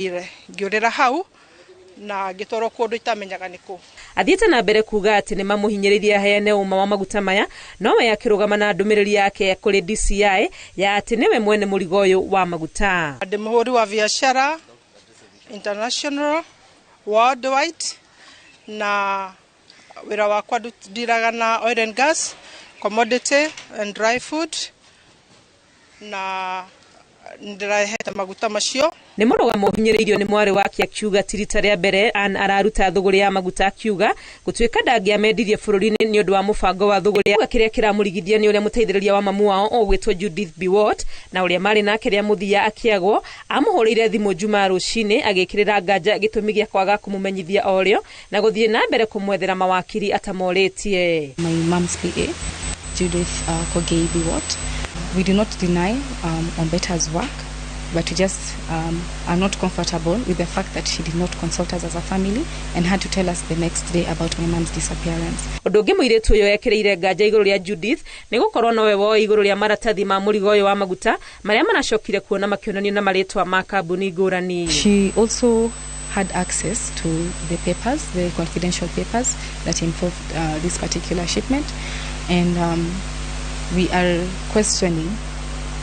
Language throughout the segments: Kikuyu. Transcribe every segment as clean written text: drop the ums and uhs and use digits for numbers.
Ngĩũrĩra hau na ngĩtwarwo kũndũ itamenyaga nĩ kũ. Athiĩte na mbere kuga atĩ nĩ mamũhinyĩrĩirie aheane ũma wa maguta maya, nowe akĩrũgama na ndũmĩrĩri yake kũrĩ DCI ya atĩ nĩwe mwene mũrigo ũyũ wa maguta. Ndĩ mũhũri wa biacara international worldwide, na wĩra wakwa ndiraga na oil and gas, commodity and dry food, na ndĩrahete maguta macio. Nĩ mũrũgamo ũhinyĩrĩirio nĩ mwarĩ wake akiuga ti rita rĩa mbere Ann araruta thũgũrĩ ya maguta, akiuga gũtuĩka ndangĩamendirie bũrũri-inĩ nĩ ũndũ wa mũbango wa thũgũrĩ. Kĩrĩa kĩramũrigithia nĩ ũrĩa mũteithĩrĩria wa mamu wao ũgwĩtwo Judith Biwott na ũrĩa marĩ nake rĩa mũthia akĩagwo amũhũrĩire thimũ Jumaa rũcinĩ agĩkĩrĩra nganja gĩtũmi gĩa kwaga kũmũmenyithia o rĩo na gũthiĩ na mbere kũmwethera mawakiri atamorĩtie. My mom's PA, Judith Kogei Biwott. We do not deny Ombeta's work, but we just are not comfortable with the fact that she did not consult us as a family and had to tell us the next day about my mom's disappearance. Ũndũ ũngĩ mũirĩtu ũyũ ekĩrĩire nganja igũrũ rĩa Judith nĩ gũkorwo nowe woe igũrũ rĩa maratathi ma mũrigo ũyũ wa maguta marĩa maracokire kuona makĩonanio na marĩtwa ma kambuni ngũrani. She also had access to the papers, the confidential papers that involved this particular shipment, and we are questioning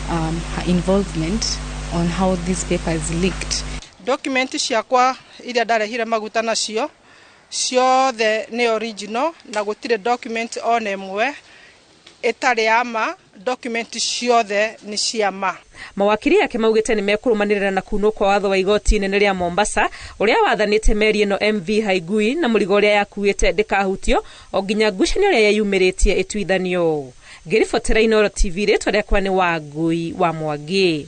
her involvement on how these papers leaked. Document ciakwa iria ndarehire maguta nacio ciothe nĩ original na gũtirĩ document ona ĩmwe ĩtarĩ ya ma, document ciothe nĩ cia ma. Mawakiri yake maugĩte nĩ mekũrũmanĩrĩra na kunwo kwa watho wa igoti inene rĩa Mombasa ũrĩa wathanĩte meri ĩno MV Haigui na mũrigo ũrĩa yakuĩte ndĩkahutio o nginya ngucanio ĩrĩa yeyumĩrĩtie ĩtuithanio. Ngĩribotera Inooro TV, rĩtwa rĩakwa nĩ Wangui wa Mwangi.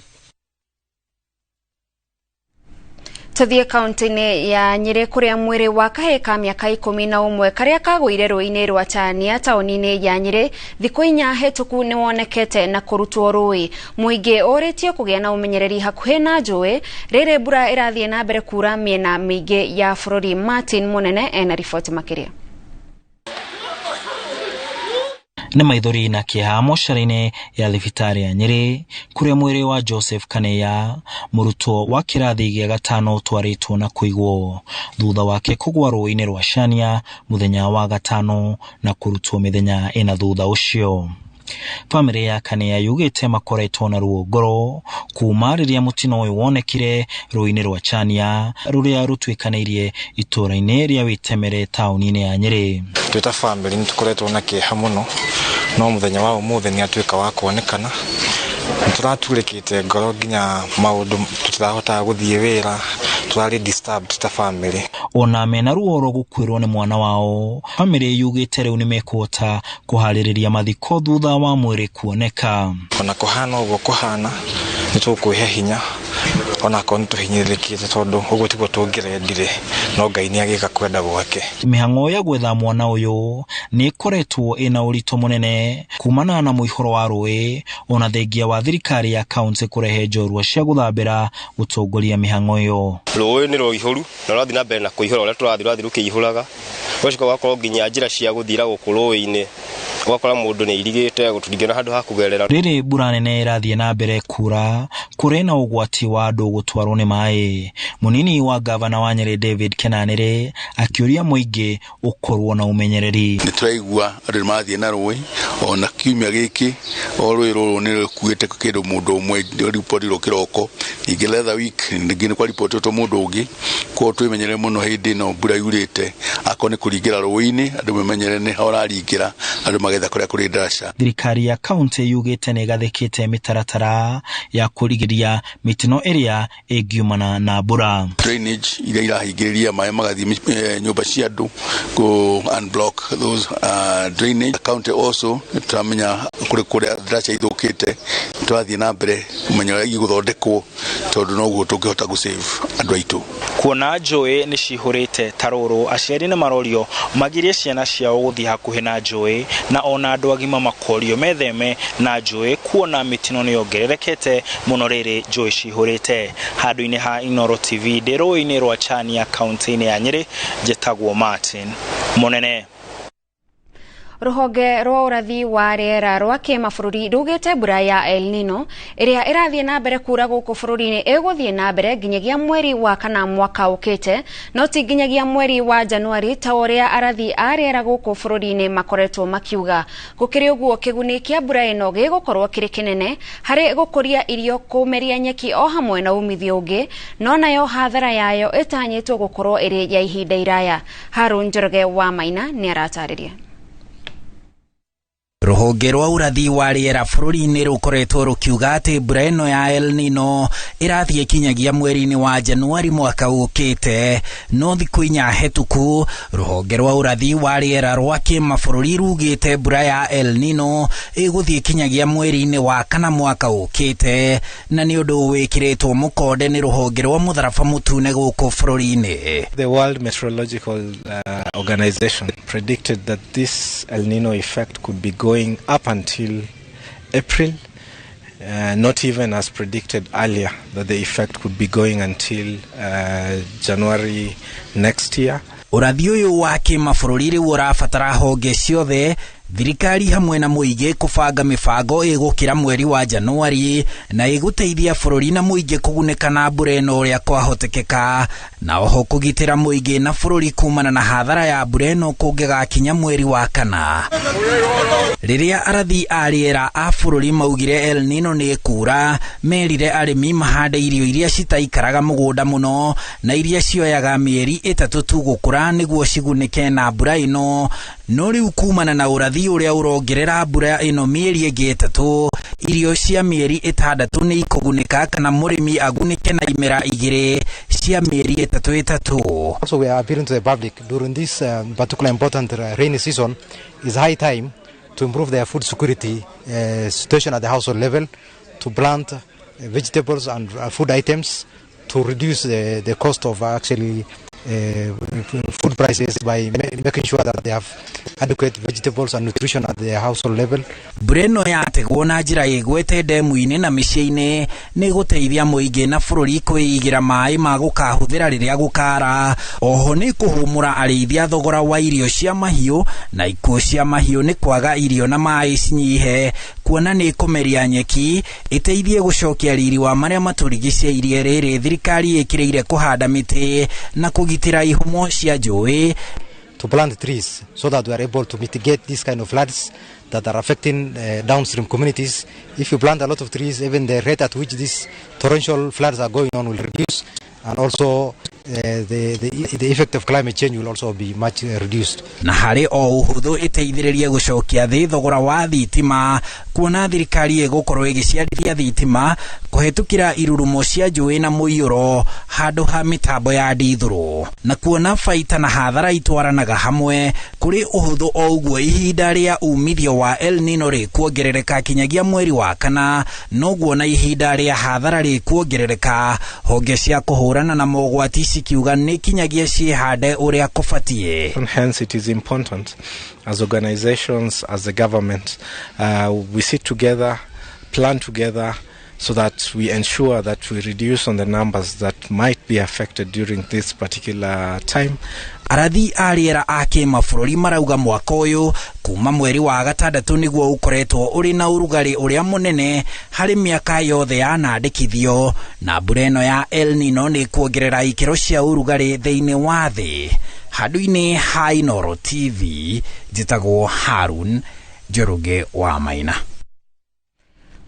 Tuthiĩ kaunti-inĩ ya Nyĩrĩ kũrĩa mwĩrĩ wa kahĩĩ ka mĩaka 11 karĩa kagũire rũĩ-inĩ rwa Chania taũni-inĩ ya Nyĩrĩ thikũ 4 hĩtũku nĩwonekete na kũrutwo rũĩ. Mũingĩ ũrĩtio kũgĩa na ũmenyereri hakuhĩ na njũĩ rĩrĩ mbura ĩrathiĩ na mbere kura mĩena mĩingĩ ya bũrũri. Martin Mũnene ena riboti makĩria. Nĩ maithori na kĩeha mocarĩ-inĩ ya thibitarĩ ya Nyĩrĩ kũrĩa mwĩrĩ wa Joseph Kaneya mũrutwo wa kĩrathi gĩa gatano ũtwarĩtwo na kũigwo thutha wake kũgwa rũĩ-inĩ rwa Chania mũthenya wa gatano na kũrutwo mĩthenya ĩna thutha ũcio. Bamĩrĩ ya Kaneya yugĩte makoretwo na ruo ngoro kuma rĩrĩa mũtino ũyũ wonekire rũĩ-inĩ rwa Chania rũrĩa rũtuĩkanĩirie itũũra-inĩ rĩa Wĩtemere taũni-inĩ ya Nyĩrĩ. Twĩ ta bamĩrĩ nĩ tũkoretwo na kĩeha mũno, no mũthenya wa ũmũthĩ nĩ atuĩka wa kuonekana. Nĩ tũraturĩkĩte ngoro nginya maũndũ tũtirahotaga gũthiĩ wĩra, tũrarĩ disturbed ta bamĩrĩ. Ona mena ruo rwa gũkuĩrwo nĩ mwana wao, bamĩrĩ yugĩte rĩu nĩ mekũhota kũharĩrĩria mathiko thutha wa mwĩrĩ kuoneka. Ona kũhana ũguo kũhana, nĩ tũkwĩhe hinya ona akorwo nĩ tũhinyĩrĩrĩkĩte tondũ ũguo tiguo tũngĩrendire, no Ngai nĩ agĩka kwenda gwake. Mĩhang'o ya gwetha mwana ũyũ nĩ ĩkoretwo ĩna ũritũ mũnene kumana na mũihũro wa rũĩ ona thengia wa thirikari ya kaunti kũrehe njorua cia gũthambĩra gũtongoria mĩhang'o ĩyo. Rũĩ nĩ rũihũru na rũrathiĩ na mbere na kũihũra ũrĩa tũrathiĩ rũrathiĩ rũkĩihũraga, ũgacoka ũgakorwo nginya njĩra cia gũthiĩra gũkũ rũĩ-inĩ ũgakora mũndũ nĩ airigĩte tũtingĩona handũ ha kũgerera. Rĩrĩ mbura nene ĩrathiĩ na mbere kura kũrĩ na ũgwati wa andũ gũtwarwo nĩ maĩ. Mũnini wa gavana wa Nyĩrĩ David Kenanĩrĩ akĩũria mũingĩ ũkorwo na ũmenyereri. Nĩ tũraigua andũ nĩ marathiĩ na rũĩ ona kiumia gĩkĩ o rũĩ rũrũ nĩ rũkuĩte kĩndũ mũndũ ũmwe ripotirwo kĩroko, ningĩ leather week ningĩ nĩ kwaripotĩtwo mũndũ ũngĩ. Koguo twĩmenyerere mũno hĩndĩ ĩno mbura yurĩte, akorwo nĩ kũringĩra rũĩ-inĩ andũ memenyerere nĩ ha ũraringĩra, andũ magetha kũrĩa kũrĩ ndaraca. Thirikari ya kaunti yugĩte nĩ ĩgathĩkĩte mĩtaratara ya kũrigĩrĩria mĩtino ĩrĩa ĩngiumana na mbura. Drainage iria irahingĩrĩria maĩ magathiĩ nyũmba cia andũ kũ unblock those drainage. County also tũramenya kũrĩ kũrĩa ndaraca ithũkĩte, tũrathiĩ na mbere kũmenya ũrĩa igũthondekwo tondũ noguo tũngĩhota gũ save andũ aitũ. Kuona njũĩ nĩ cihũrĩte ta rũrũ, aciari nĩ marorio magirie ciana ciao gũthiĩ hakuhĩ na njũĩ, na ona andũ agima makorio metheme na njũĩ kuona mĩtino nĩ yongererekete mũno rĩrĩ njũĩ cihũrĩte. Handũ-inĩ ha Inooro TV ndĩ rũĩ-inĩ rwa Chania kaunti-inĩ ya Nyĩrĩ, njĩtagwo Martin Mũnene. Ruhonge rwa ũrathi wa rĩera rwa kĩmabũrũri rugĩte mbura ya El Nino ĩrĩa ĩrathiĩ na mbere kura gũkũ bũrũri-inĩ ĩgũthiĩ na mbere nginyagia mweri wa kana mwaka ũkĩte, no ti nginyagia mweri wa Januari ta ũrĩa arathi a rĩera gũkũ bũrũri-inĩ makoretwo makiuga. Gũkĩrĩ ũguo, kĩguni kĩa mbura ĩno gĩgũkorwo kĩrĩ kĩnene harĩ gũkũria irio, kũmeria nyeki o hamwe na umithio ũngĩ, no nayo hathara yayo ĩtanyĩtwo gũkorwo ĩrĩ ya ihinda iraya. Harun Njoroge wa Maina nĩ aratarĩria. Ruhonge rwa ũrathi wa rĩera bũrũri-inĩ rũkoretwo rũkiuga atĩ mbura ĩno ya El Nino ĩrathiĩ kinyagia mweri-inĩ wa Januari mwaka ũkĩte, no thikũ 4 hetũku rũhonge rwa ũrathi wa rĩera rwa kĩmabũrũri rugĩte mbura ya El Nino ĩgũthiĩ kinyagia mweri-inĩ wa kana mwaka ũkĩte, na nĩ ũndũ wĩkĩrĩtwo mũkonde nĩ rũhonge rwa mũtharaba mũtune gũkũ bũrũri-inĩ. The World Meteorological Organization predicted that this El Nino effect could be going up until April, not even as predicted earlier that the effect could be going until January next year. Ũrathi ũyũ wa kĩmabũrũri rĩu ũrabatara honge ciothe, thirikari hamwe na mũingĩ kũbanga mĩbango ĩgũkĩra mweri wa Januari na ĩgũteithia bũrũri na mũingĩ kũgunĩka na mbura ĩno ũrĩa kwahotekeka, na oho kũgitĩra mũingĩ na bũrũri kumana na hathara ya mbura ĩno kũngĩgakinya mweri wa kana. Rĩrĩa arathi a rĩera a bũrũri maugire El Nino nĩ ĩkura, merire arĩmi mahande irio iria citaikaraga mũgũnda mũno na iria cioyaga mĩeri 3 tu gũkũra nĩguo cigunĩke na mbura ĩno, no rĩu kumana na ũrathi ũrĩa ũrongerera mbura ĩno mĩeri ĩngĩ 3, irio cia mĩeri 6 nĩ ikũgunĩka kana mũrĩmi agunĩke na imera 2 cia mĩeri 3 3. Also, we are appealing to the public during this particular important rainy season. Is high time to improve their food security situation at the household level, to plant vegetables and food items to reduce the cost of actually food prices by making sure that they have adequate vegetables and nutrition at the household level. Mbura ĩno yategwo na njĩra ĩgwete ndemu-inĩ na mĩciĩ-inĩ nĩ gũteithia mũingĩ na bũrũri kwĩigĩra maĩ ma gũkahũthĩra rĩrĩa gũkara. Oho nĩ kũhũmũra arĩithia thogora wa irio cia mahiũ na ikuũ cia mahiũ nĩ kwaga irio na maĩ cinyihe, kuona nĩ kũmeria nyeki ĩteithie gũcokia riri wa marĩa matũrigicĩirie rĩrĩ thirikari ĩkĩrĩire kũhanda mĩtĩ na kũgitĩra ihumo cia njũĩ. To plant trees so that we are able to mitigate these kind of floods that are affecting downstream communities. If you plant a lot of trees, even the rate at which these torrential floods are going on will reduce, and also the effect of climate change will also be much reduced. Na harĩ o ũhũthũ ĩteithĩrĩrie gũcokia thĩ thogora wa thitima, kuona thirikari ĩgũkorwo ĩgĩciarithia thitima kũhetũkĩra irurumo cia njũĩ na mũiyũro handũ ha mĩtambo ya ndithũrũ, na kuona baita na hathara itwaranaga hamwe kũrĩ ũhũthũ o ũguo ihinda rĩa umithio wa El Nino rĩkuongerereka kinyagia mweri wa kana, noguo na ihinda rĩa hathara rĩkuongerereka. Honge cia kũhũrana na mogwati cikiuga nĩ kinyagia ciĩhande ũrĩa kũbatiĩ. And hence it is important as organizations, as the government, we sit together, plan together, so that we ensure that we reduce on the numbers that might be affected during this particular time. Arathi a rĩera a kĩmabũrũri marauga mwaka ũyũ kuma mweri wa 6 nĩguo ũkoretwo ũrĩ na ũrugarĩ ũrĩa mũnene harĩ mĩaka yothe yanandĩkithio, na mbura ĩno ya El Nino nĩ kuongerera ikĩro cia ũrugarĩ thĩinĩ wa thĩ. Handũ-inĩ ha Inooro TV, njĩtagwo Harun Njoroge wa Maina.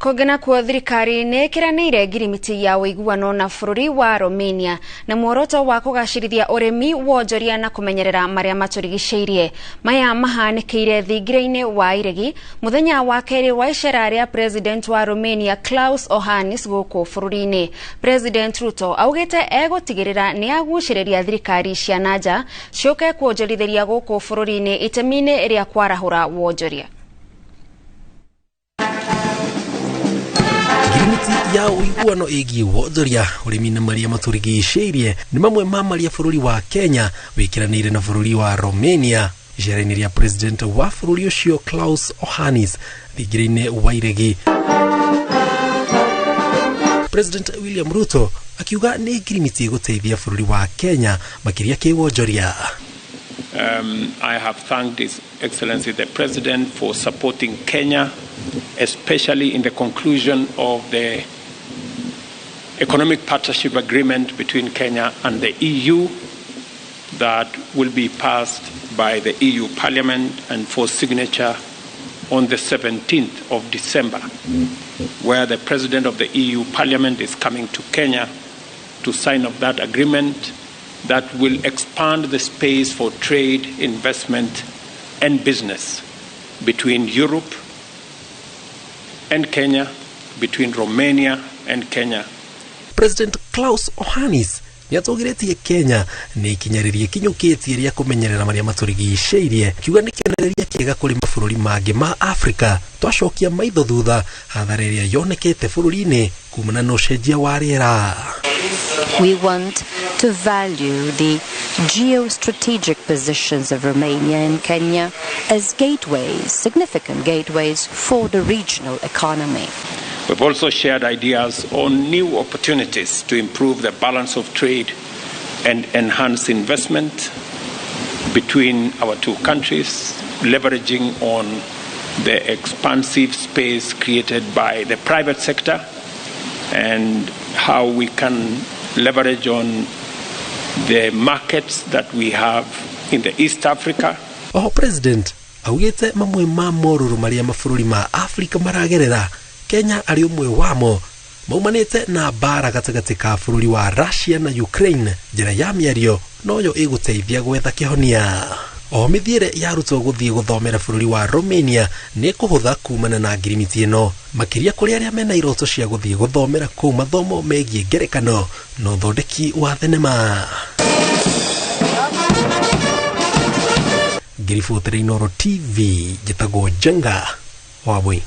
Kũngĩ nakuo, thirikari nĩ ĩkĩranĩire ngirimiti ya ũiguano na bũrũri wa Romania na muoroto wa kũgacĩrithia ũrĩmi, wonjoria na kũmenyerera marĩa matũrigicĩirie. Maya mahanĩkĩire thingira-inĩ wa Iregi mũthenya wa kerĩ wa icera rĩa President wa Romania Klaus Iohannis gũkũ bũrũri-inĩ. President Ruto augĩte egũtigĩrĩra nĩ agucĩrĩria thirikari cia nanja ciũke kuonjorithĩria gũkũ bũrũri-inĩ itemi-inĩ rĩa kwarahũra wonjoria. Ngirimiti ya ũiguano ĩgiĩ wonjoria, ũrĩmi na marĩa matũrigicĩirie nĩ mamwe ma marĩa bũrũri wa Kenya wĩkĩranĩire na bũrũri wa Romania. Icera-inĩ rĩa President wa bũrũri ũcio Klaus Iohannis thingira-inĩ wa Iregi, President William Ruto akiuga nĩ ngirimiti ĩgũteithia bũrũri wa Kenya makĩria kĩwonjoria. I have thanked His Excellency the President for supporting Kenya, especially in the conclusion of the Economic Partnership Agreement between Kenya and the EU that will be passed by the EU Parliament and for signature on the 17th of December, where the President of the EU Parliament is coming to Kenya to sign up that agreement that will expand the space for trade, investment, and business between Europe and Kenya, between Romania and Kenya. President Klaus Iohannis nĩatũgĩrĩtie Kenya nĩ ikinya rĩrĩa ikinyũkĩtie rĩa kũmenyerera marĩa matũrigicĩirie, kiuga nĩ kĩonereria kĩega kũrĩ mabũrũri mangĩ ma Afrika. Twacokia maitho thutha hathara ĩrĩa yonekete bũrũri-inĩ kumana na ũcenjia wa rĩera. We want to value the geostrategic positions of Romania and Kenya as gateways, significant gateways for the regional economy. We've also shared ideas on new opportunities to improve the balance of trade and enhance investment between our two countries, leveraging on the expansive space created by the private sector and how we can leverage on the markets that we have in the East Africa. Oho President augĩte mamwe ma morũrũ marĩa mabũrũri ma Afrika maragerera, Kenya arĩ ũmwe wamo, maumanĩte na mbara gatagatĩ ka bũrũri wa Russia na Ukraine. Njĩra ya mĩario noyo ĩgũteithia gwetha kĩhonia. Oho mĩthiĩre ya arutwo gũthiĩ gũthomera bũrũri wa Romania nĩ kũhũtha kumana na ngirimiti ĩno, makĩria kũrĩ arĩa mena iroto cia gũthiĩ gũthomera kũu mathomo megiĩ ngerekano na ũthondeki wa thenema. Ngĩribotera Inooro TV, njĩtagwo Njenga Wambui.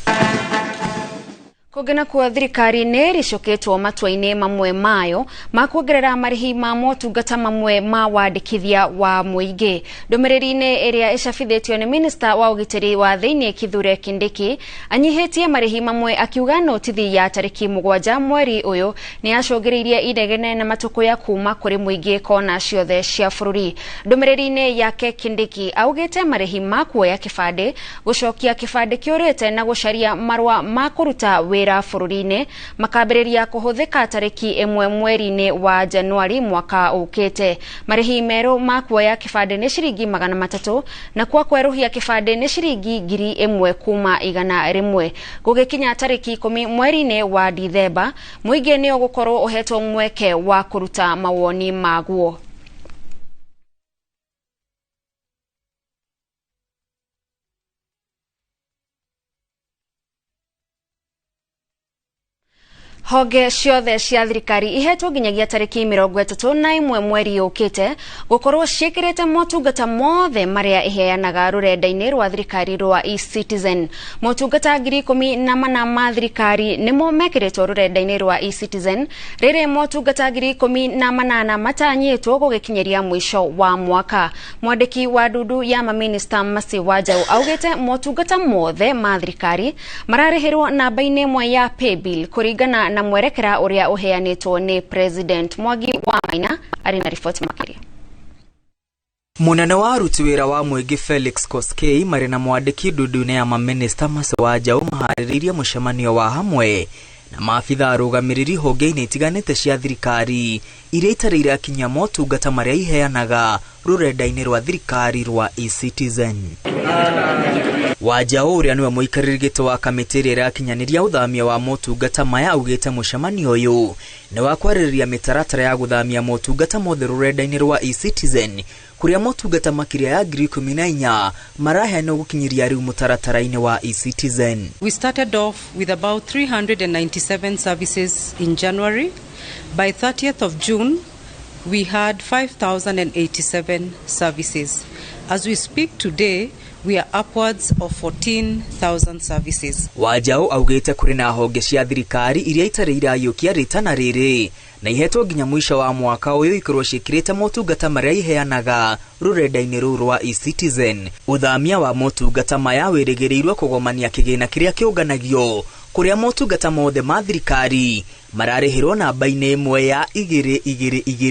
Kũngĩ nakuo thirikari nĩ ĩricũkĩtwo matua-inĩ mamwe mayo ma kuongerera marĩhi ma motungata mamwe ma wandĩkithia wa mũingĩ. Ndũmĩrĩri-inĩ ĩrĩa ĩcabithĩtio nĩ minista wa ũgitĩri wa thĩinĩ Kithure Kindiki, anyihĩtie marĩhi mamwe akiuga notithi ya tarĩki 7 mweri ũyũ nĩ yacũngĩrĩirie inegene na matũkũya kuma kũrĩ mũingĩ kona ciothe cia bũrũri. Ndũmĩrĩri-inĩ yake Kindiki augĩte marĩhi ma kuoya kĩbandĩ, gũcokia kĩbandĩ kĩũrĩte na gũcaria marũa ma kũruta wĩra bũrũri-inĩ makambĩrĩria kũhũthĩka tarĩki 1 mweri-inĩ wa Januari mwaka ũkĩte. Marĩhi merũ ma kuoya kĩbandĩ nĩ ciringi 300 na kwa kwerũhia kĩbandĩ nĩ ciringi 1000 kuma 100. Gũgĩkinya tarĩki 10 mweri-inĩ wa Dithemba, mũingĩ nĩ ũgũkorwo ũhetwo mweke wa kũruta mawoni maguo. Honge ciothe cia thirikari ihetwo nginyagia tarĩki 31 mweri ũkĩte gũkorwo ciĩkĩrĩte motungata mothe marĩa iheanaga rũrenda-inĩ rwa thirikari rwa eCitizen. Motungata 14,000 ma thirikari nĩmo mekĩrĩtwo rũrenda-inĩ rwa eCitizen, rĩrĩ motungata 18,000 matanyĩtwo gũgĩkinyĩria mũico wa mwaka. Mwandĩki wa ndundu ya maminista Mercy Wanjaũ augĩte motungata mothe ma thirikari mararĩhĩrwo namba-inĩ ĩmwe ya paybill kũringana na mwerekera ũrĩa ũheanĩtwo nĩ President. Mwangi wa Maina arĩ na riboti makĩria. Munene wa aruti wĩra wa mũingĩ Felix Koskei marĩ na mwandĩki ndundu-inĩ ya maminista Mercy Wanjaũ maharĩrĩirie mũcemanio wa hamwe na maabitha arũgamĩrĩri honge-inĩ itiganĩte cia thirikari iria itarĩ irakinyia motungata marĩa iheanaga rũrenda-inĩ rwa thirikari rwa eCitizen. Wanjaũ ũrĩa nĩwe mũikarĩri gĩtĩ wa kamĩtĩ ĩrĩa ĩrakinyanĩria ũthamia wa motungata maya augĩte mũcemanio ũyũ nĩ wa kwarĩrĩria mĩtaratara ya gũthamia motungata mothe rũrenda-inĩ rwa eCitizen, kũrĩa motungata makĩria ya 14,000 maraheanwo gũkinyĩria rĩu mũtaratara-inĩ wa eCitizen. We started off with about 397 services in January. By 30th of June, we had 5,087 services. As we speak today, we are upwards of 14,000 services. Wanjaũ augĩte kũrĩ na honge cia thirikari iria itarĩ irayũkia rĩtana rĩrĩ na ihetwo nginya mũico wa mwaka ũyũ ikorwo ciĩkĩrĩte motungata marĩa iheanaga rũrenda-inĩ rũu rwa eCitizen. Ũthamia wa motungata maya wĩrĩgĩrĩirwo kũgomania kĩgĩna kĩrĩa kĩũnganagio kũrĩa motungata mothe ma thirikari Mararĩhĩrwo namba-inĩ ĩmwe ya 2 2 2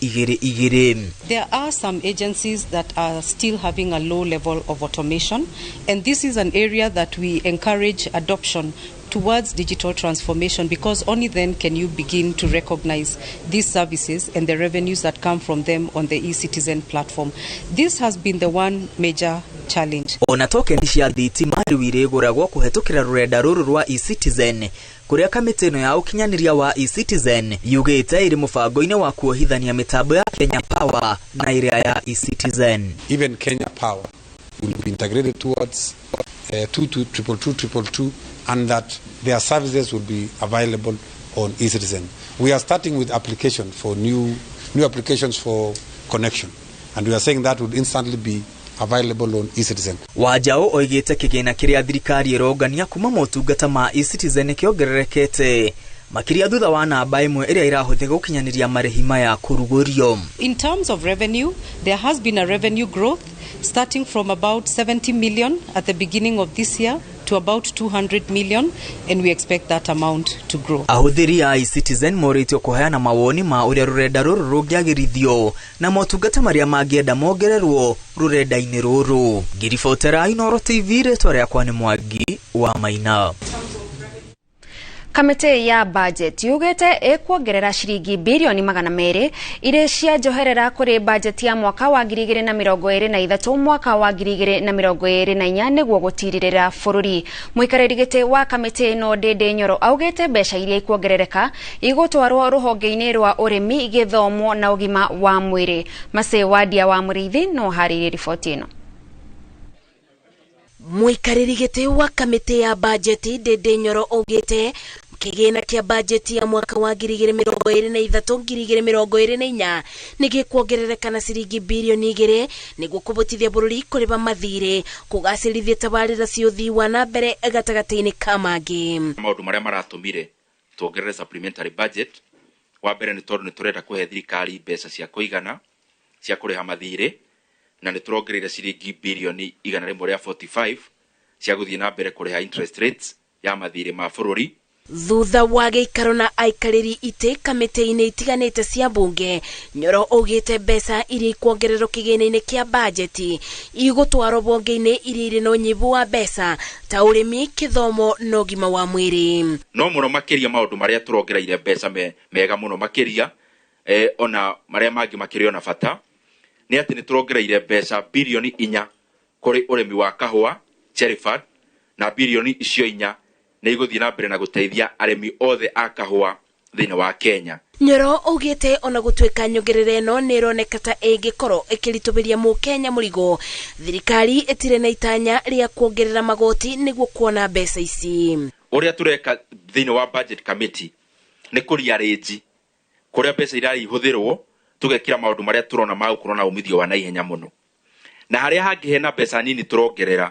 2 2 2. There are some agencies that are still having a low level of automation, and this is an area that we encourage adoption towards digital transformation, because only then can you begin to recognize these services and the revenues that come from them on the eCitizen platform. This has been the one major challenge. Ona tokeni cia thitima rĩu irĩgũragwo kũhetũkĩra rũrenda rũrũ rwa eCitizen, kũrĩa kamĩtĩ ĩno ya ũkinyanĩria wa eCitizen yugĩte ĩrĩ mũbango-inĩ wa kuohithania mĩtambo ya Kenya Power na ĩrĩa ya eCitizen. Even Kenya Power will be integrated towards 222222, and that their services will be available on eCitizen. We are starting with application for new applications for connection, and we are saying that would instantly be available on eCitizen. Wanjaũ oigĩte kĩgĩna kĩrĩa thirikari ĩrongania kuma motungata ma eCitizen kĩongererekete makĩria thutha wa namba ĩmwe ĩrĩa ĩrahũthĩka gũkinyanĩria marĩhi maya kũrugũrio. In terms of revenue, there has been a revenue growth starting from about 70 million at the beginning of this year to about 200 million, and we expect that amount to grow. Ahũthĩri a eCitizen morĩtio kũheana mawoni ma ũrĩa rũrenda rũrũ rũngĩagĩrithio na motungata marĩa mangĩenda mongererwo rũrenda-inĩ rũrũ. Ngĩribotera Inooro TV, rĩtwa rĩakwa nĩ Mwangi wa Maina. Kamĩtĩ ya budget yugĩte ĩkuongerera ciringi birioni 200 irĩ cia njoherera kũrĩ budget ya mwaka wa 2023 mwaka wa 2024 nĩguo gũtirĩrĩra bũrũri. Mũikarĩri gĩtĩ wa kamĩtĩ ĩno Ndĩndĩ Nyoro augĩte mbeca iria ikuongerereka igũtwarwo rũhonge-inĩ rwa ũrĩmi, gĩthomo na ũgima wa mwĩrĩ. Macĩ Wadia wa Mũrĩithi no harĩirie riboti ĩno. Mũikarĩri gĩtĩ wa kamĩtĩ ya bajeti Ndĩndĩ Nyoro augĩte kĩgĩna kĩa bajeti ya mwaka wa 2023 2024 nĩ gĩkuongerereka na ciringi birioni 2 nĩguo kũbotithia bũrũri kũrĩba mathirĩ, kũgacĩrithia tabarĩra cia ũthii wa na mbere gatagatĩ-inĩ ka mangĩ. Maũndũ marĩa maratũmire tuongerere supplementary budget, wa mbere nĩ tondũ nĩ tũrenda kũhe thirikari mbeca cia kũigana cia kũrĩha mathirĩ, na nĩ tũrongereire ciringi birioni 145 cia gũthiĩ na mbere kũrĩha interest rates ya mathirĩ ma bũrũri. Thutha wa gĩikaro na aikarĩri itĩ kamĩtĩ-inĩ itiganĩte cia bunge, Nyoro augĩte mbeca iria ikuongererwo kĩgĩna-inĩ kĩa bajeti igũtwarwo bunge-inĩ iria irĩ na ũnyihu wa mbeca ta ũrĩmi, kĩthomo na ũgima wa mwĩrĩ. No mũno makĩria maũndũ marĩa tũrongereire mbeca mega mũno makĩria ona marĩa mangĩ makĩrĩ ona bata nĩ atĩ nĩ tũrongereire mbeca birioni 4 kũrĩ ũrĩmi wa kahũa Cherryford, na birioni icio 4 nĩ igũthiĩ na mbere na gũteithia arĩmi othe a kahũa thĩinĩ wa Kenya. Nyoro augĩte ona gũtuĩka nyongerera ĩno nĩ ĩroneka ta ĩngĩkorwo ĩkĩritũhĩria mũkenya mũrigo, thirikari ĩtirĩ na itanya rĩa kuongerera magoti nĩguo kuona mbeca ici. Ũrĩa tũreka thĩinĩ wa budget committee nĩ kũriarĩnji kũrĩa mbeca irarihũthĩrwo, tũgekĩra maũndũ marĩa tũrona ma gũkorwo na umithio wa naihenya mũno, na harĩa hangĩ hena mbeca nini tũrongerera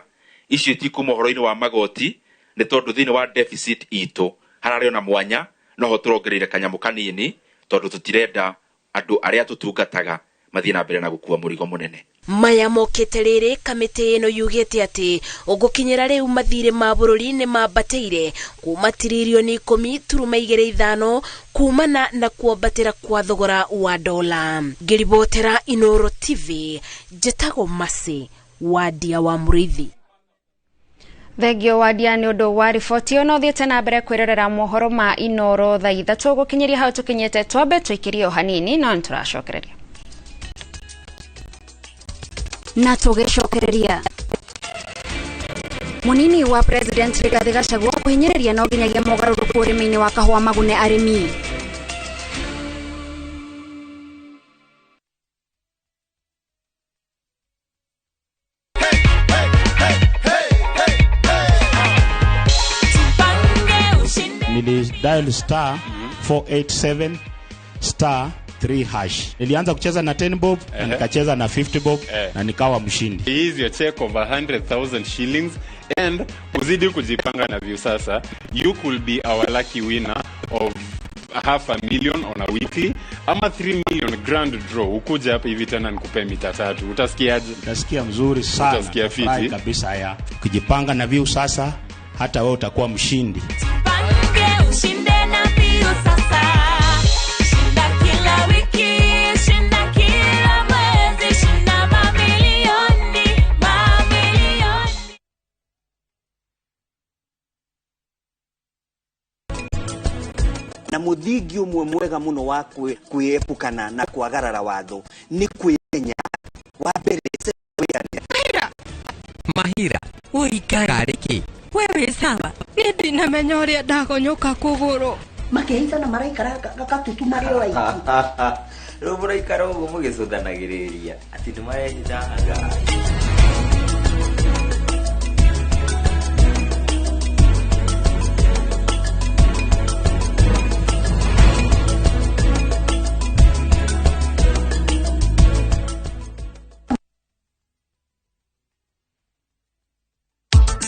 icio itikuma ũhoro-inĩ wa magoti, nĩ tondũ thĩinĩ wa deficit itũ hararĩ ona mwanya noho tũrongereire kanyamũ kanini tondũ tũtirenda andũ arĩa tũtungataga mathiĩ na mbere na gũkua mũrigo mũnene. Maya mokĩte rĩrĩ kamĩtĩ ĩno yugĩte atĩ ũgũkinyĩra rĩu mathirĩ ma bũrũri nĩ mambatĩire kuma tiririoni 10.25 kumana na kuambatĩra kwa thogora wa dola. Ngĩribotera Inooro TV, njĩtagwo Mercy Wadia wa Mũrĩithi. Thengio Wadia nĩ ũndũ wa riboti ĩyo. No thiĩte na mbere kwĩrorera mohoro ma Inooro thaa 3 gũkinyĩria hau tũkinyĩte, twambe tũikĩrie o hanini no nĩtũracokereria na tũgĩcokereria. Munini wa President Rigathi Gachagua kũhinyĩrĩria no nginyagia mogarũrũku ũrĩmi-inĩ wa kahũa magune arĩmi. Nili dial star 487 star 3 hash. Nilianza kucheza na 10 bob na nikacheza na 50 bob na nikawa mshindi. He is your check of 100,000 shillings, and uzidi kujipanga na Viusasa, you could be our lucky winner of 500,000 on a weekly ama 3 million grand draw. Ukuja hapa hivi tena nikupe mita 3. Utasikiaje? Utasikia mzuri sana. Utasikia fiti kabisa ya. Ukijipanga na Viusasa hata wewe utakuwa mshindi. Ushinde na Viusasa. Mũthingi ũmwe mwega mũno wa kwĩepukana na kwagarara watho nĩ kwĩmenya. Wa mbere, Mahira ũikara rĩkĩ? We wĩ sawa? Niĩ ndinamenya ũrĩa ndagonyoka kũgũrũ. Makĩhithana maraikara gatutu marĩ o aiki. Rĩu mũraikara ũguo mũgĩcũthanagĩrĩria atĩ nĩ marenyitanga.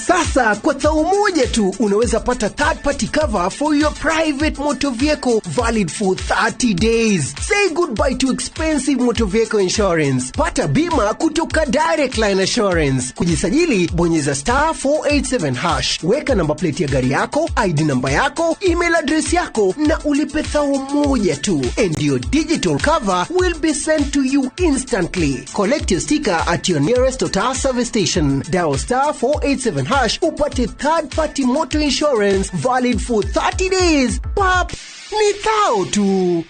Sasa kwa thao moja tu unaweza pata third party cover for your private motor vehicle valid for 30 days. Say goodbye to expensive motor vehicle insurance. Pata bima kutoka Direct Line Assurance. Kujisajili, bonyeza star 487 hash. Weka namba plate ya gari yako, ID namba yako, email address yako na ulipe thao moja tu. And your digital cover will be sent to you instantly. Collect your sticker at your nearest Total service station. Dial star 487 hash upate third party motor insurance valid for 30 days. Pap, ni thao tu.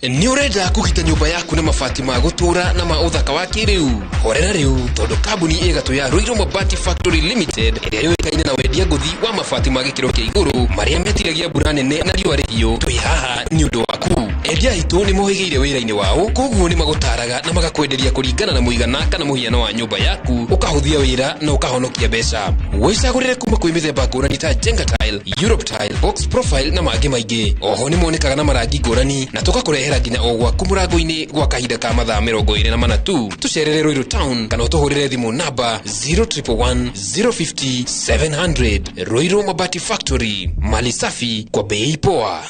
Nĩ ũrenda kũgita nyũmba yaku na mabati ma gũtũũra na ma ũthaka wa kĩrĩu? Horera rĩu, tondũ kambuni ĩgatũ ya Ruiru Mabati Factory Limited ĩrĩa yũĩkaine na wendia ngũthi wa mabati ma gĩkĩro kĩa igũrũ marĩa metiragia mbura nene na riũa rĩhiũ, twĩ haha nĩ ũndũ waku. Endia aitũ nĩ mohĩgĩire wĩra-inĩ wao, koguo nĩ magũtaraga na magakwenderia kũringana na mũigana kana mũhiano wa nyũmba yaku, ũkahũthia wĩra na ũkahonokia mbeca. Wĩcagũrĩre kuma kwĩ mĩthemba ngũrani ta Jenga Tile, Europe Tile, Box Profile na mangĩ maingĩ. Oho nĩ monekaga na marangi ngũrani na tũgakũrehera nginya o gwaku mũrango-inĩ gwa kahinda ka mathaa 24 tu. Tũcerere Ruiru Town kana ũtũhũrĩre thimũ namba 0111 050 700. Ruiru Mabati Factory, mali safi kwa bei poa.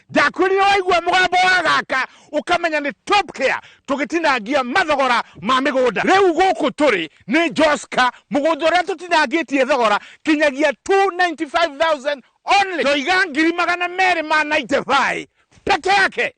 Ndakwĩrire waigua mũgambo wa gaka ũkamenya nĩ Top Care tũgĩtinangia mathogora ma mĩgũnda. Rĩu gũkũ tũrĩ nĩ Joska, mũgũnda ũrĩa tũtinangĩtie thogora kinyagia 295,000 only. Ndoiga 295,000 peke yake.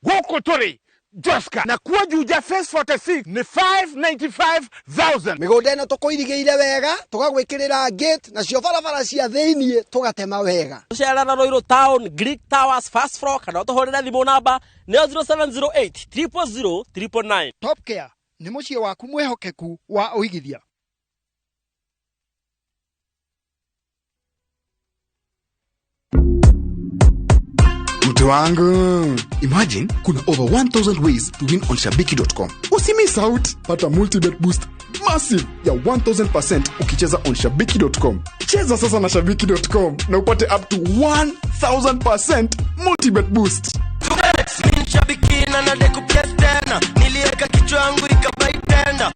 Gũkũ tũrĩ Joska, na kuo Juja Phase 46 nĩ 595,000. Mĩgũnda ĩno tũkũirigĩire wega, tũgagwĩkĩrĩra gate, nacio barabara cia thĩiniĩ tũgatema wega. Tũcerera Ruiru Town, Greek Towers, first floor, kana ũtũhũrĩre thimũ namba nĩyo 0708 000 999. Top Care nĩ mũciĩ waku mwĩhokeku wa ũigithia. Mtu wangu, imagine kuna over 1000 ways to win on shabiki.com. Usimiss out, pata multibet boost massive ya 1000% ukicheza on shabiki.com. Cheza sasa na shabiki.com na upate up to 1000% multibet boost. Shabiki na nadekupia tena, niliweka kichwa yangu ikabai tena.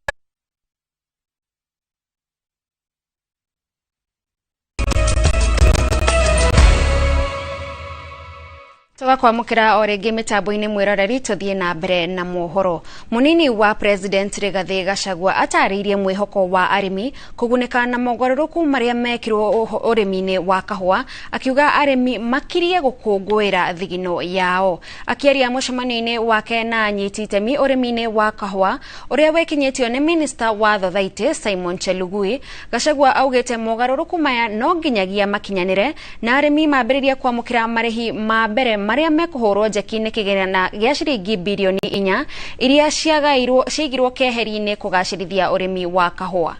Tũgakwamũkĩra o rĩngĩ mĩtambo-inĩ mwĩroreri, tũthiĩ na mbere na mohoro. Mũnini wa President Rigathĩ Gachagua atarĩirie mwĩhoko wa arĩmi kũgunĩka na mogarũrũku marĩa mekirwo ũrĩmi-inĩ wa kahũa, akiuga arĩmi makirie gũkũngũĩra thigino yao. Akĩaria mũcemanio-inĩ wake na anyiti itemi ũrĩmi-inĩ wa kahũa ũrĩa wekinyĩtio nĩ Minister wa Thothaitĩ Simon Chelugui, Gachagua augĩte mogarũrũku maya no nginyagia makinyanĩre na arĩmi mambĩrĩrie kwamũkĩra marĩhi ma mbere marĩa mekũhũrwo njeki-inĩ kĩgĩna gĩa ciringi birioni 4 iria ciaigirwo keheri-inĩ kũgacĩrithia ũrĩmi wa kahũa.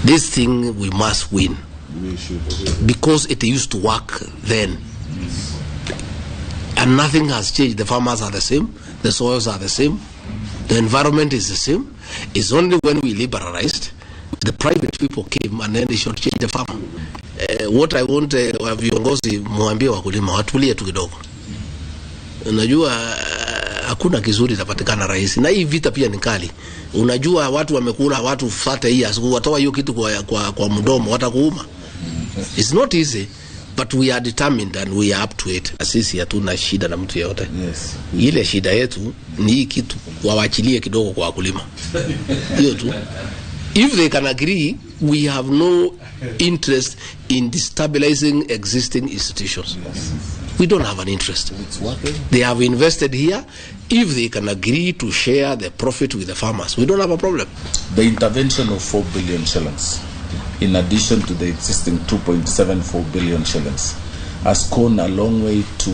This thing we must win because it used to work then and nothing has changed. The farmers are the same, the soils are the same, the environment is the same. It's only when we liberalized, the private people came and then they should change the farmer. What I want viongozi muambie wakulima watulie tu kidogo. Unajua hakuna kizuri itapatikana rahisi, na hii vita pia ni kali. Unajua watu wamekula watu 30 years, watoa hiyo kitu kwa mdomo watakuuma. It's not easy. But we are determined and we are up to it. Sisi hatuna shida na mtu yeyote. Yes. Ile shida yetu ni hii kitu wawachilie kidogo kwa wakulima. Hiyo tu. If they can agree, we have no interest in destabilizing existing institutions. Yes. We don't have an interest. They have invested here. If they can agree to share the profit with the farmers, we don't have a problem. The intervention of 4 billion shillings, in addition to the existing 2.74 billion shillings, has gone a long way to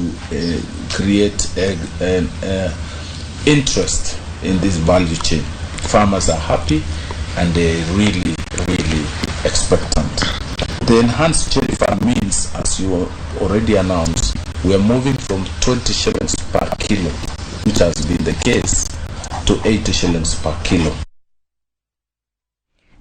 create an interest in this value chain. Farmers are happy and they really, really expectant. The enhanced cherry fund means, as you already announced, we are moving from 20 shillings per kilo, which has been the case, to 80 shillings per kilo.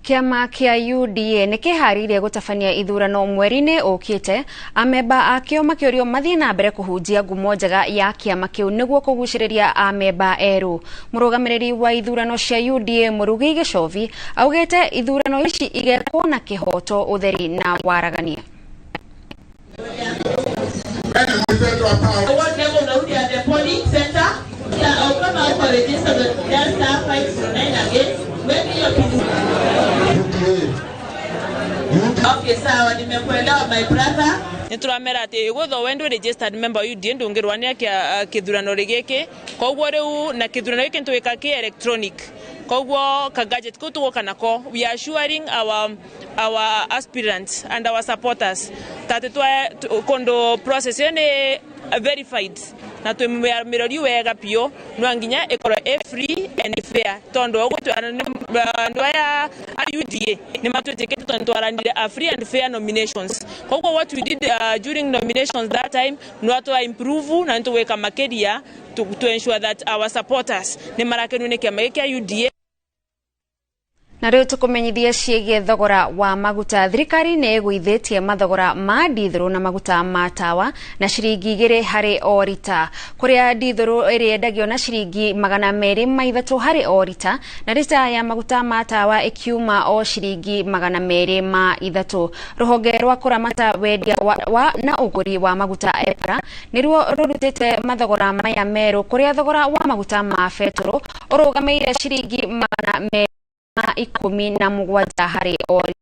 Kĩama kĩa UDA nĩ kĩharĩirie gũtabania ithurano mweri-inĩ ũkĩte. Amemba akĩo makĩũrio mathiĩ na mbere kũhunjia ngumo njega ya kĩama kĩu nĩguo kũgucĩrĩria amemba erũ. Mũrũgamĩrĩri wa ithurano cia UDA Mũrugi Gĩcovi augĩte ithurano ici igekwo na kĩhoto, ũtheri na waragania. Okay, sawa, nimekuelewa my brother. Nituramera ati gwetho wendu registered member UDA ndungirwania kia kithurano giki koguo riu na kithurano giki nitwika ki electronic koguo ka gadget ko tugoka nako. We are assuring our aspirants and our supporters that twa kondo process ni verified na twimirori wega pio no nginya ikorwo e free and fair tondu uguo andu aya a UDA ni matwitikite tondu twaranire a free and fair nominations. Koguo what we did during nominations that time no twa improve na nitweka makeria to ensure that our supporters ni marakenwo ni kiama gia UDA. Na rĩu tũkũmenyithie ciĩgiĩ thogora wa maguta. Thirikari nĩ ĩgũithĩtie mathogora ma ndithũrũ na maguta ma tawa na ciringi 2 harĩ o rita, kũrĩa ndithũrũ ĩrĩendagio na ciringi 203 harĩ o rita na rita ya maguta ma tawa ĩkiuma o ciringi 203. Rũhonge rwa kũramata wendia wa na ũgũri wa maguta EPRA nĩruo rũrutĩte mathogora maya merũ, kũrĩa thogora wa maguta ma betũrũ ũrũgamĩire ciringi 217 harĩ o rita.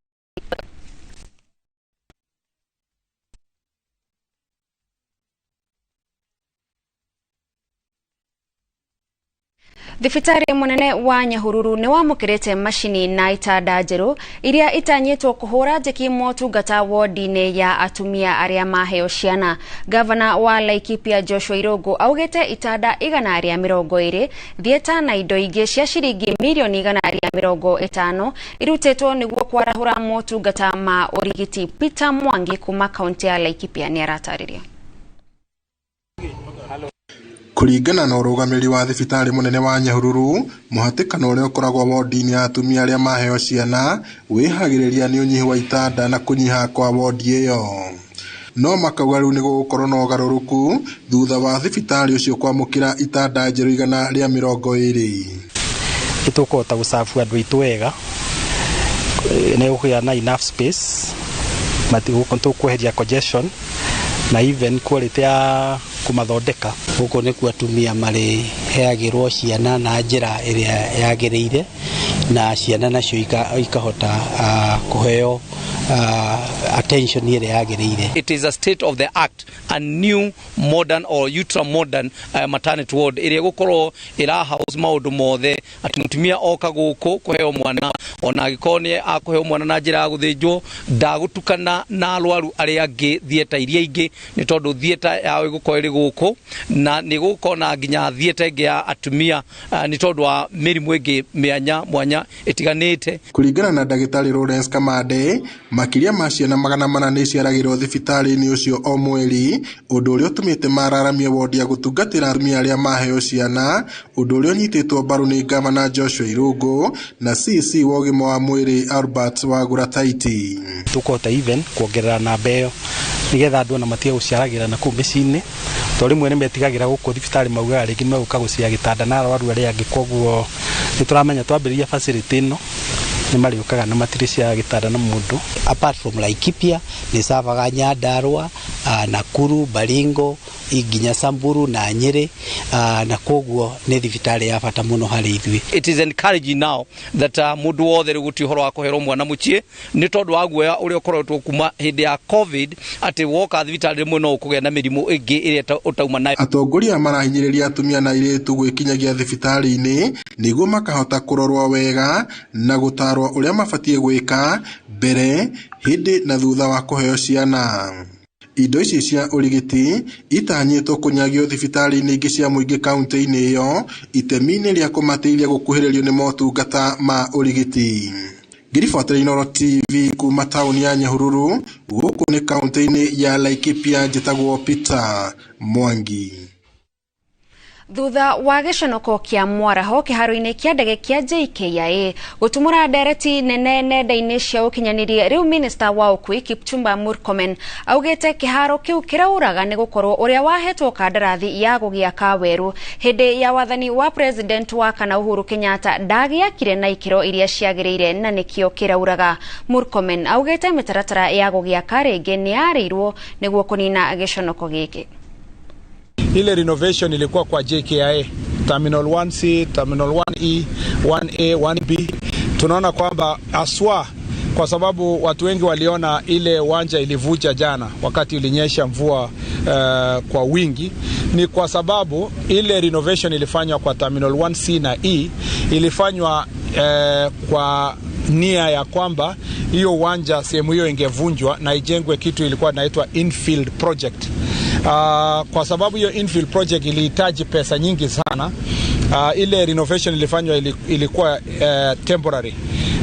Thibitarĩ mũnene wa Nyahururu nĩ wamũkĩrĩte macini na itanda njerũ iria itanyĩtwo kũhũra njeki motungata wodi-inĩ ya atumia arĩa maheo ciana. Gavana wa Laikipia Joshua Irũngũ augĩte itanda 120, thieta na indo ingĩ cia ciringi mirioni 150 irutĩtwo nĩguo kwarahũra motungata ma ũrigiti. Peter Mwangi kuma kaunti ya Laikipia nĩ aratarĩria. Kũringana na ũrũgamĩrĩri wa thibitarĩ mũnene wa Nyahururu, mũhatĩkano ũrĩa ũkoragwo wodi-inĩ ya atumia arĩa maheo ciana wĩhagĩrĩria nĩ ũnyihu wa itanda na kũnyiha kwa wodi ĩyo. No makauga rĩu nĩ gũgũkorwo na ũgarũrũku thutha wa thibitarĩ ũcio kwamũkĩra itanda njerũ 120. Nĩ tũkũhota gũcabu andũ aitũ wega, nĩ gũkũgĩa na enough space, tũkweheria congestion na even quality ya kũmathondeka. Gũkũ nĩkuo atumia marĩheagĩrwo ciana na njĩra ĩrĩa yagĩrĩire, na ciana nacio ikahota kũheo attention ĩrĩa yagĩrĩire. It is a state of the act, a new modern or ultra modern maternity ward ĩrĩa ĩgũkorwo ĩra house maũndũ mothe, atĩ mũtumia oka gũkũ kũheo mwana ona angĩkorwo nĩ akũheo mwana na njĩra ya gũthĩnjwo ndagũtukana na arwaru arĩa angĩ thieta iria ingĩ, nĩ tondũ thieta yao ĩgũkorwo ĩrĩ gũkũ na nĩ gũkorwo na nginya thieta ĩngĩ ya atumia nĩ tondũ wa mĩrimũ ĩngĩ mĩanya mwanya ĩtiganĩte. Kũringana na ndagĩtarĩ Lawrence Kamande, makĩria ma ciana 400 nĩ ciaragĩrwo thibitarĩ-inĩ ũcio o mweri, ũndũ ũrĩa ũtũmĩte mararamie wodi ya gũtungatĩra atumia arĩa maheo ciana, ũndũ ũrĩa ũnyitĩtwo mbaru nĩ Gavana Joshua Irũngũ na CC wa ũgima wa mwĩrĩ Albert Wagura Taiti. Tũkũhota even kuongerera namba ĩyo nĩgetha andũ ona matige gũciaragĩra na kũu mĩciĩ-inĩ, tondũ rĩmwe nĩ metigagĩra gũkũ thibitarĩ maugaga rĩngĩ nĩ megũka gũciara gĩtanda na arwaru arĩa angĩ. Koguo nĩ tũramenya twambĩrĩria facility ĩno Nĩ marĩũkaga na matirĩ cia gĩtanda na mũndũ. Apart from Laikipia nĩ savaga Nyandarua, Nakuru, Baringo, nginya Samburu na Nyeri, na koguo nĩ thibitarĩ ya bata mũno harĩ ithuĩ. It is encouraging now that mũndũ wothe rĩu gũtirĩ ũhoro wa kũherwo mwana mũciĩ nĩ tondũ wa guoya ũrĩa ũkoretwo kuma hĩndĩ ya COVID, atĩ woka thibitarĩ rĩmwe no ũkũgĩa na mĩrimũ ĩngĩ ĩrĩa ũtauma nayo. Atongoria marahinyĩrĩria atumia na airĩtu gwĩkinyagia thibitarĩ-inĩ nĩguo makahota kũrorwo wega na gũtarwo ũrĩa mabatiĩ gwĩka mbere, hĩndĩ na thutha wa kũheo ciana. Indo ici cia ũrigiti itanyĩtwo kũnyagio thibitarĩ-inĩ ingĩ cia mũingĩ kaunti-inĩ ĩyo itemi-inĩ rĩa kũmateithia gũkuhĩrĩrio nĩ motungata ma ũrigiti. Ngĩribotera Inooro TV kuma taũni ya Nyahururu, gũkũ nĩ kaunti-inĩ ya Laikipia, njĩtagwo Peter Mwangi. Thutha wa gĩconoko kĩa mwaraho kĩharo-inĩ kĩa ndege kĩa JKIA gũtumũra ndereti nene nenda-inĩ cia ũkinyanĩria, rĩu minista wa ũkui Kipchumba Murkomen augĩte kĩharo kĩu kĩrauraga nĩ gũkorwo ũrĩa wahetwo kandarathi ya gũgĩaka werũ hĩndĩ ya wathani wa president wa kana Uhuru Kenyatta ndagĩakire na ikĩro iria ciagĩrĩire na nĩkĩo kĩrauraga. Murkomen augĩte mĩtaratara ya gũgĩaka rĩngĩ nĩ yarĩirwo nĩguo kũnina gĩconoko gĩkĩ. Ile renovation ilikuwa kwa JKIA Terminal 1C, Terminal 1E, 1A, 1B. Tunaona kwamba aswa kwa sababu watu wengi waliona ile uwanja ilivuja jana wakati ilinyesha mvua kwa wingi, ni kwa sababu ile renovation ilifanywa kwa Terminal 1C na E ilifanywa kwa nia ya kwamba hiyo uwanja sehemu hiyo ingevunjwa na ijengwe kitu ilikuwa inaitwa infield project. Kwa sababu hiyo infield project ilihitaji pesa nyingi sana. Ile renovation ilifanywa ilikuwa temporary,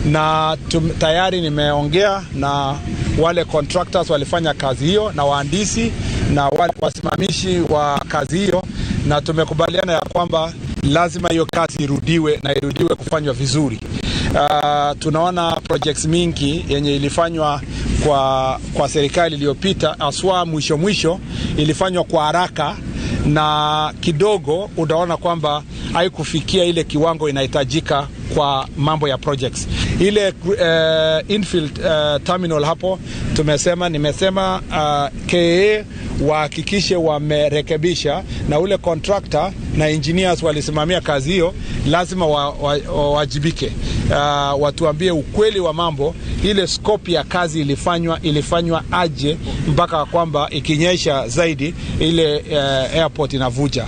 na tayari nimeongea na wale contractors walifanya kazi hiyo na wahandisi na wale wasimamishi wa kazi hiyo, na tumekubaliana ya kwamba lazima hiyo kazi irudiwe na irudiwe kufanywa vizuri. Tunaona projects mingi yenye ilifanywa kwa serikali iliyopita, aswa mwisho ilifanywa kwa haraka na kidogo utaona kwamba haikufikia ile kiwango inahitajika kwa mambo ya projects. Ile infield terminal hapo nimesema KAA wahakikishe wamerekebisha, na ule contractor na engineers walisimamia kazi hiyo lazima wawajibike. Watuambie ukweli wa mambo, ile scope ya kazi ilifanywa aje mpaka kwamba ikinyesha zaidi ile airport inavuja.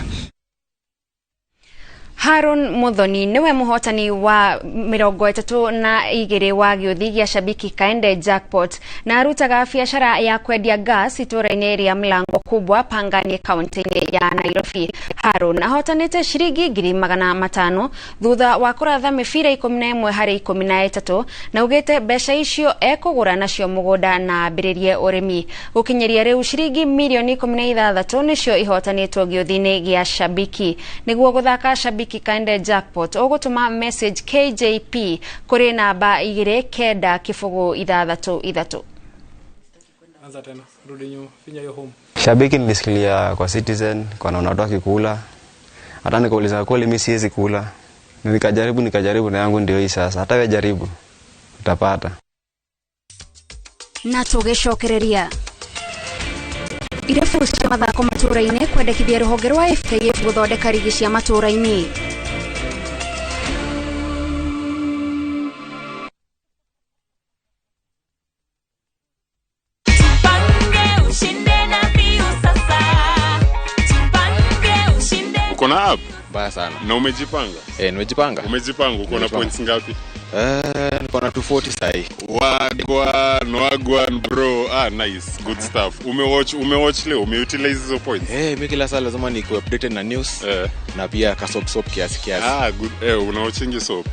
Harun Muthoni niwe muhotani wa 32 wa gĩũthi gĩa Shabiki Kaende Jackpot na arutaga biacara ya kwendia gas itũra-inĩ rĩa Mlango Kubwa Pangani kaunti-inĩ ya Nairobi. Harun ahotanĩte ciringi 500,000 thutha wa kũratha mĩbira 11 harĩ 13 na ugĩte mbeca icio ekũgũra nacio mũgũnda na ambĩrĩrie ũrĩmi. Gũkinyĩria rĩu ciringi mirioni 16 nĩcio ihotanĩtwo gĩũthi-inĩ gĩa Shabiki. Nĩguo gũthaka Shabiki Kaende Jackpot ũgũtũma message KJP kũrĩ namba 29063. Anza tena, rudi nyuma, finya hiyo home. Shabiki nilisikia kwa Citizen, kwa naona watu wakikula. Hata nikauliza kweli mimi siwezi kula. Nikajaribu na yangu ndio hii sasa. Hata wewe jaribu utapata. Na tũgĩcokereria irabu cia mathako matũra-inĩ kwendekithia rũhonge rwa FKF gũthondeka rigi cia matũra-inĩ. Uko na app? Mbaya sana. Na umejipanga? Nimejipanga. Umejipanga, uko na points ngapi? Niko na 240 sahi. Wagwan bro. Nice. Good stuff. Umewatch leo, umeutilize hizo points? Mimi kila saa lazima niko updated na news. Na pia ka soap kiasi kiasi. Good. Unawatchingi soap?